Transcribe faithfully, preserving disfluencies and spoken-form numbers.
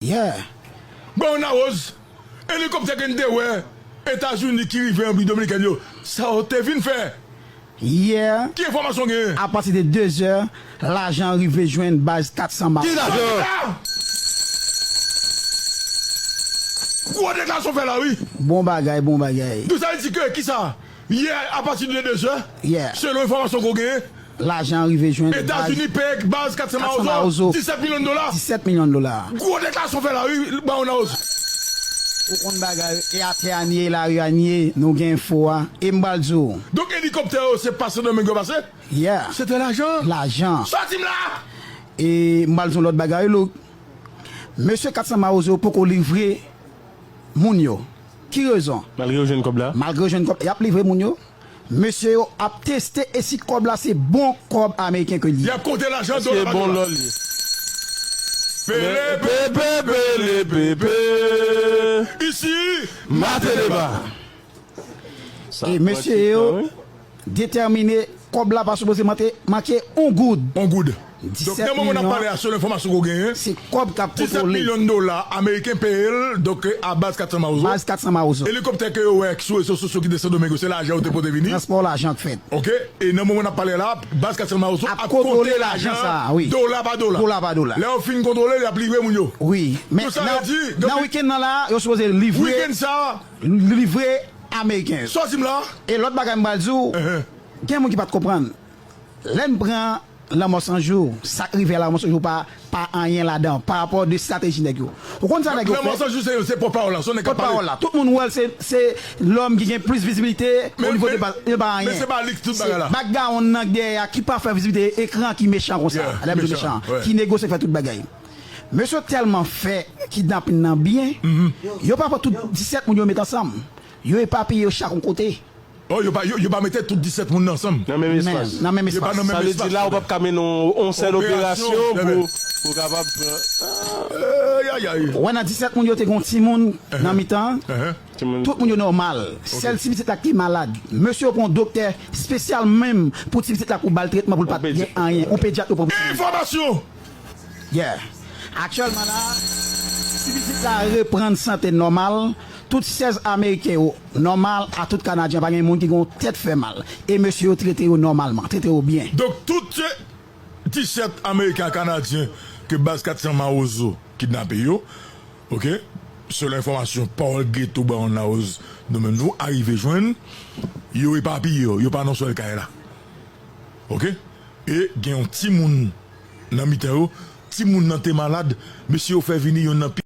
Yeah. Brown Arrows, elikoptè ke n te wè Etazini ki rive Repiblik Dominikèn yo, sa yo te vin fè? Yeah. Ki enfòmasyon w genyen? Apati de de zè, lajan rive jwenn baz kat san Mawozo. Ki lajan? Gwo deklarasyon fè la, wi. Bon bagay, bon bagay. Donk sa vle di ke kisa? Yè, apati de de zè, Yeah. selon enfòmasyon ke w genyen, Lajan rive jwenn Etazini baz peye baz kat san kat san Mawozo, Mawozo. disèt milyon dola. Disèt milyon dola. Gwo deklarasyon fè la, wi, Brown Arrows. Ou konn bagay, e atè a n ye, lari a n ye, nou gen enfo a. E m pral di w. Donk elikoptè yo, se pa Sendomeng yo pase? Yeah. Se te lajan. Lajan. Sòti m la! E m pral di w lòt bagay, Louk. Mesye kat san Mawozo poko livre moun yo. Ki rezon? Malgre yo jwenn kòb la. Malgre yo jwenn kòb, y ap livre moun yo. Mesye yo ap teste e si kòb la se bon kòb ameriken ke li Y ye. ap konte lajan Èske dola pa bon dola. Lòl ye? Pele, Pepe, pele, pepe. Isi, Mateleba. E mesye yo detèmine kòb la pa sipoze mante- manke on goud. on goud. Donk, Disèt nan moman n ap milyon. pale a, selon enfòmasyon ke w genyen, Se kòb k ap disèt kontwole. Milyon dola ameriken peye l, donk, a baz kat san Mawozo. Baz kat san Mawozo. Elikoptè ke yo wè sou rezo sosyo ki te Sendomeng yo, se lajan yo te pote vini. Transpò lajan k fèt. Ok? E nan moman n ap pale la, baz kat san Mawozo Ap ap kontwole konte lajan lajan sa, wi. Dola pa dola. Dola pa dola. Lè yo fin kontwole, y ap livre moun yo. Wi. Men Tout sa nan, yo di, nan depi- wikenn nan la, yo sipoze livre, Wikenn sa, livre ameriken yo. Sòti m la. E lòt bagay m pral di w, Ehe. gen moun ki pa t konprann. Lè n pran Lanmò San Jou, sa k rive a Lanmò San Jou pa, pa anyen ladan, pa rapò de estrateji nèg yo. Ou konn sa nèg yo Lanmò fè? San Jou, se, se pòtpawòl la, se yon nèg k ap pale. Pòtpawòl la. Tout moun wè l, se, se lòm ki gen plis vizibilite o nivo de baz. Li pa anyen. Men se pa li k tout bagay la. Se background nan dèyè a ki pa fè vizibilite, ekran ki mechan konsa. Yeah, Lè m di mechan, mechan, ouais. Ki negosye k fè tout bagay. Mesye yo tèlman fè kidnapin nan byen, yo pa pran tout disèt moun yo met ansanm. Yo epapiye yo chak yon kote. Oh, yo pa, yo, yo pa mete tout disèt moun nan ansanm. Nan menm espas. Nan menm Yo pa espas. nan Sa menm vle espas. di la, ou p ap ka mennen yon, yon sèl Operasyon, operasyon bebe. pou, pou w kapab pran. Ay, ay, ay. Wè nan disèt moun yo te gen yon timoun nan mitan. Ehe. Timoun- Tout moun yo nòmal. Sèl ti pitit la ki te malad. Mesye yo pran yon doktè espesyal menm pou ti pitit la pou ba l tretman pou l pa t gen anyen. Yon pedyat yo pran pou ti pitit. Enfòmasyon! Yeah. Aktyèlman la, ti pitit la reprann sante nòmal. Tout sèz ameriken yo nòmal, a tout kanadyen, pa gen moun ki gen yon tèt fè mal. E mesye yo trete yo nòmalman, trete yo byen. Donk, tout disèt ameriken ak kanadyen ke baz kat san Mawozo kidnape yo, ok, selon enfòmasyon pawòl geto Brown Arrows nou menm nou arive jwenn, yo epapiye yo, yo pa nan sèl kay la. Ok? E gen yon timoun nan mitan yo, timoun nan te malad, mesye yo fè vini youn nan pi